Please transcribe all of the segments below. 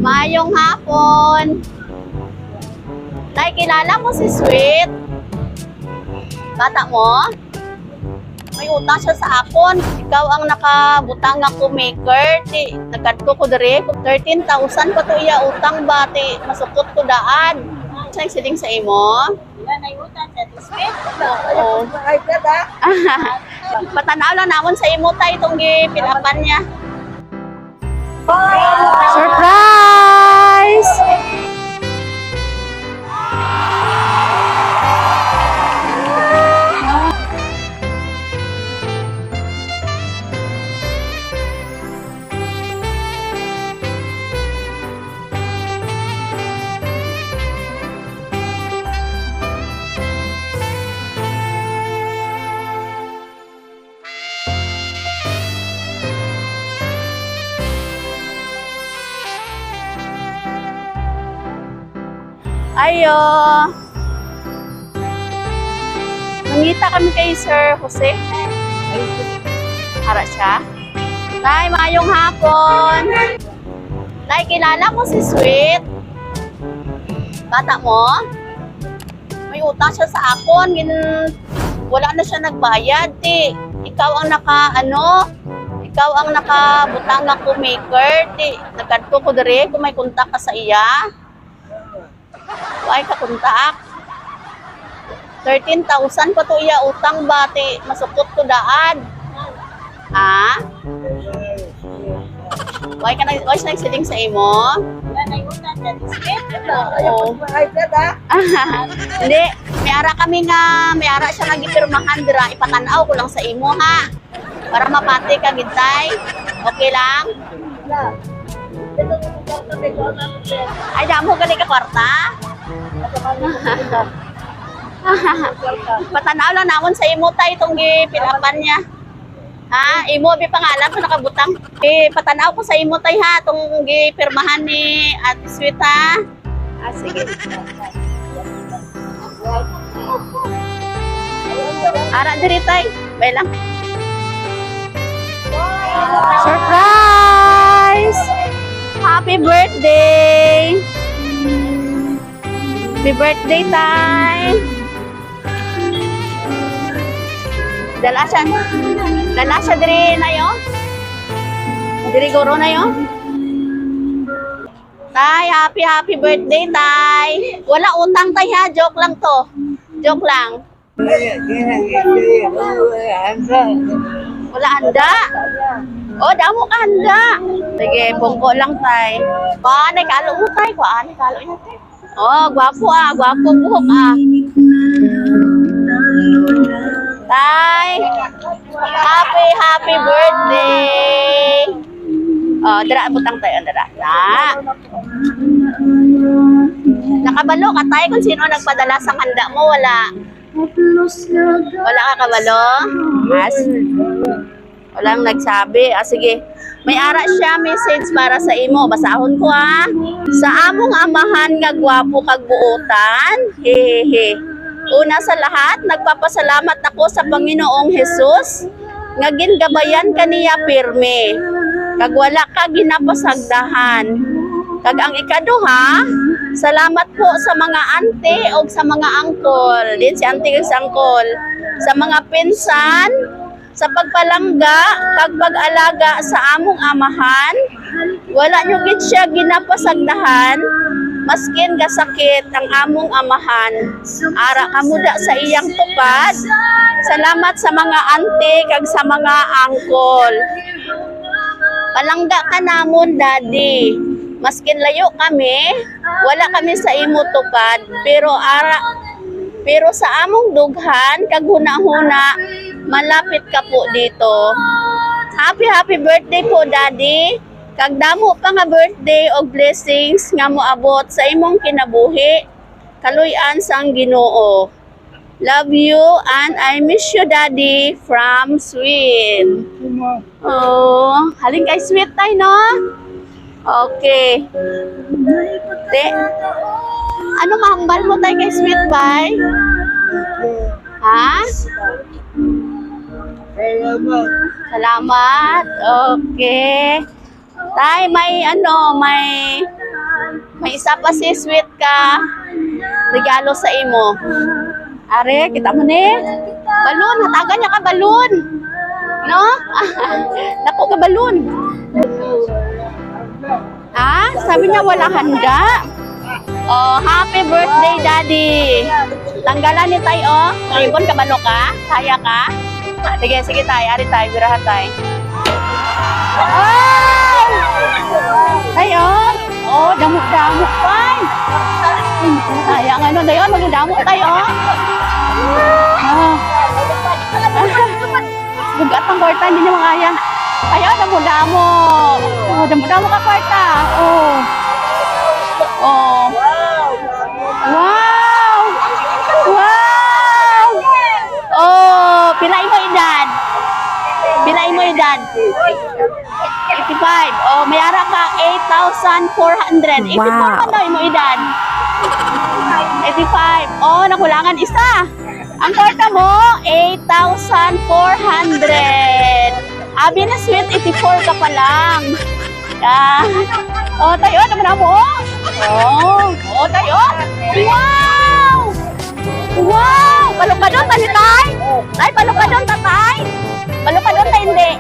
Maayong hapon. Tay, kilala mo si Sweet? Bata mo? May utang siya sa akon. Ikaw ang nakabutang ako maker. Ti, nagkadto ko diri. 13,000 pa to iya utang ba? Ti, masukot ko daan. Siya siling sa imo? Wala na yung utang sa Sweet. Oo. Patanaw lang namon sa imo tay itong gipilapan niya. Surprise! Ayo. Nangita kami kay Sir Jose. Ara siya. Tay, maayong hapon. Tay, kilala mo si Sweet? Bata mo? May utang siya sa akon. Wala na siya nagbayad, ti. Ikaw ang naka, ano, ikaw ang nakabutang ako maker, ti. Nagkadto ko diri kung may kontak ka sa iya. Why ka kontak? 13,000 pa to iya utang ba, ti. Masukot ko daan. Ha? Why ka nag why siya nagsiling sa imo? Wala na yung utang sa Sweet. Oo. Hindi, may ara kami nga, may ara siya nga gipirmahan dira, ipatanaw ko lang sa imo ha. Para mapati ka gid tay. Okay lang? Ay, damo gali ka kwarta. Patanaw lang namon sa imo tay itong gipilapan niya. Ha, imo bi pangalan ko nakabutang. Eh, patanaw ko sa imo tay ha, itong gipirmahan ni Ate Sweet ha. Ah, sige. Ara diri tay. Bay lang. Surprise! Happy birthday! Happy birthday, tay! Dala siya. Dala siya diri na yo. Diri guro na yo. Tay, happy happy birthday, tay. Wala utang tay ha, joke lang to. Joke lang. Wala handa. Oh, damo ka handa. Sige, bungko lang tay. Kuan ay kalo mo tay, kuan ay kalo niya tay. Oh, gwapo ah, gwapo buhok ah. Tay, happy happy birthday. Oh, dira butang tayo, dira. Na. Nakabalo ka tay kung sino nagpadala sa handa mo, wala. Wala ka kabalo? Mas? Walang nagsabi. Ah, sige. May ara siya message para sa imo. Basahon ko ha. Sa among amahan nga gwapo kag buotan. Hehehe. Una sa lahat, nagpapasalamat ako sa Panginoong Hesus nga gingabayan kaniya pirme. Kag wala ka ginapasagdahan. Kag ang ikaduha, salamat po sa mga ante o sa mga angkol. Din si ante kag sa angkol. Sa mga pinsan, sa pagpalangga, kag pag-alaga sa among amahan, wala nyo gid siya ginapasagdahan, maskin gasakit ang among amahan. Ara kamuda sa iyang tupad. Salamat sa mga ante kag sa mga angkol. Palangga ka namon, Daddy. Maskin layo kami, wala kami sa imo tupad, pero ara pero sa among dughan kag huna-huna, malapit ka po dito. Happy happy birthday po, Daddy. Kag damo pa nga birthday og blessings nga moabot sa imong kinabuhi. Kaluy-an sang Ginoo. Love you and I miss you, Daddy, from Sweet. Oh, halin kay Sweet tay, no? Okay. Te, ano mahambal mo tay kay Sweet, bay? Ha? Salamat. Salamat. Okay. Tay, may ano, may May isa pa si Sweet ka regalo sa imo. Are, kita mo ni. Balon, hatagan niya ka balon. No? Dako ka balon. Ah, sabi niya wala handa. Oh, happy birthday, Daddy. Tanggalan ni Tay, oh. Ribbon ka balo ka? Kaya ka? Sige, sige, Tay. Ari, Tay. Birahan, Tay. Ay! Tay, oh. Oh, damo-damo, Tay. Sayang, ano, dayon, magdamo tayo, oh. Ah. Bugat ang kwarta, hindi niya makaya. Ayaw, damo-damo. Oh, damo-damo ka kwarta. Oh. Oh. Wow! Wow! Oh, pila mo edad? Pila mo edad? 85. Oh, may ara ka 8,400. 84 man daw imo edad. 85. Oh, nakulangan isa. Ang kwarta mo, 8,400. Abi na Sweet, 84 ka pa lang. Ah. Oh, tayo, naman na mo. Oh, oh, tayo. Wow! Wow! Palukadon ta ni Tay? Tay, palukadon ta, Tay? Palukadon ta hindi?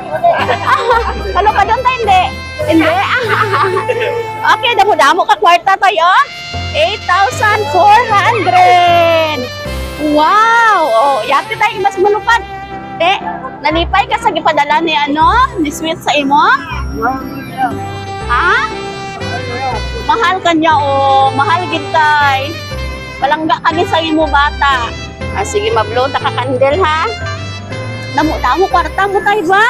Palukadon ta hindi? Hindi? Okay, damo-damo ka kwarta tayo. 8,400. Wow! Oh, yate tayo mas malupad. Te, nalipay ka sa gipadala ni ano, ni Sweet sa imo? Ha? Mahal ka niya, oh. Mahal gid tay. Palangga ka ni sa imo bata. Ah, sige, mablow ta ka candle, ha? Damo-damo kwarta mo tay ba?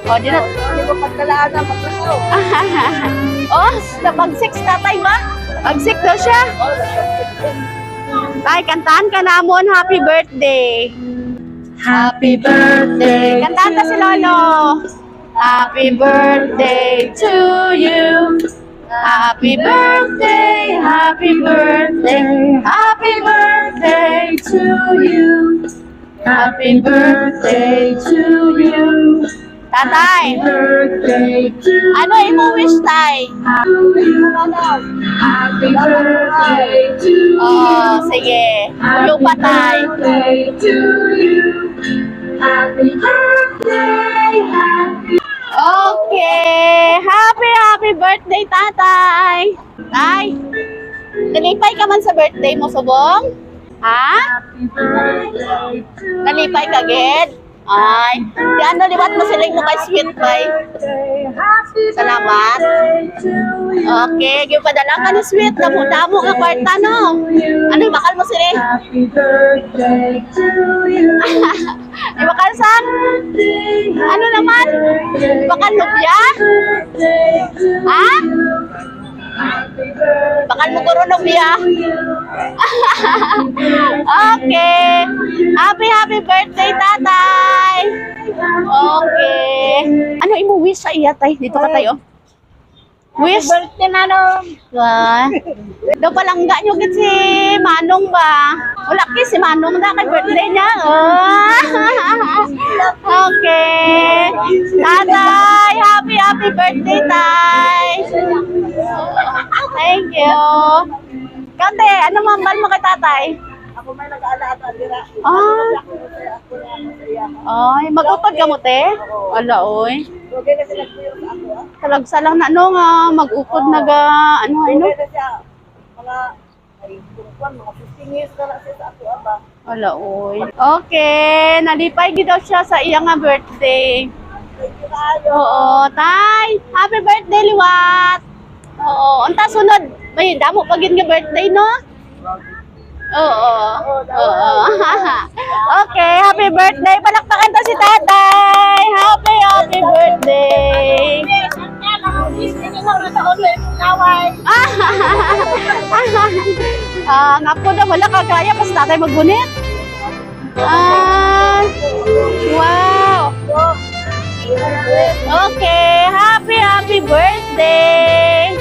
Oh, di na. Hindi ko pagkalaan na pagkasaw. Oh, napag-six tatay ba? Pag-six daw siya. Tay, kantahan ka namon. Happy birthday. Happy birthday. Kantahan ta si Lolo. Happy birthday to you. Happy birthday, happy birthday, happy birthday to you. Happy birthday to you. Tatay, Birthday to ano imo wish, Tay? you. Happy birthday to you. Oh, sige. Ulo pa, Tay. Birthday to you. Happy birthday, happy Okay. Happy, happy birthday, Tatay. Tay, nalipay ka man sa birthday mo, subong? Ha? Happy birthday to Nalipay ka, gid? Ay, di ano, liwat mo siling mo kay Sweet Pie. birthday. Happy Salamat. birthday to you. Okay, gipadala ka ni Sweet. Damo-damo ka kwarta, no? Ano, bakal mo sila? Happy birthday to you. Ibakal san? Ano naman? Bakal lupya? Birthday to Ha? you. Happy birthday Bakal mo guro lupya? to you. Okay. Happy, happy birthday, Tatay. Okay. Ano imo wish sa iya, Tay? Dito ka tayo. Wish? Birthday, Manong. Ba? Daw palangga nyo gid si Manong ba? Wala ki si Manong na kay birthday niya. Oh. Okay. Tatay, happy happy birthday, Tay. Thank you. Kante, ano mambal mo kay Tatay? Ako may nag-aalaga dira. Ah, Ako ako na ako sa iya. ay, mag-upad ka mo, te? Ala, oy. Okay na sila kuyo sa ako ah. Talagsa lang na, no, nga, mag-upod na ga, ano, ano? Okay na siya. Mga ay kung kwan, mga 15 years na na siya sa ako ah, ba. Ala, oy. Okay, nalipay gid daw siya sa iya nga birthday. Thank you kaayo. Oo, Tay. Happy birthday, Liwat. Oo, unta sunod. May damo pa gid nga birthday, no? Oo. Oo. Okay, happy birthday. Palakpakan ta si Tatay. Happy, happy birthday. Ah, nga po na wala kagaya pas tatay maggunit. Ah, wow. Okay, happy, happy birthday.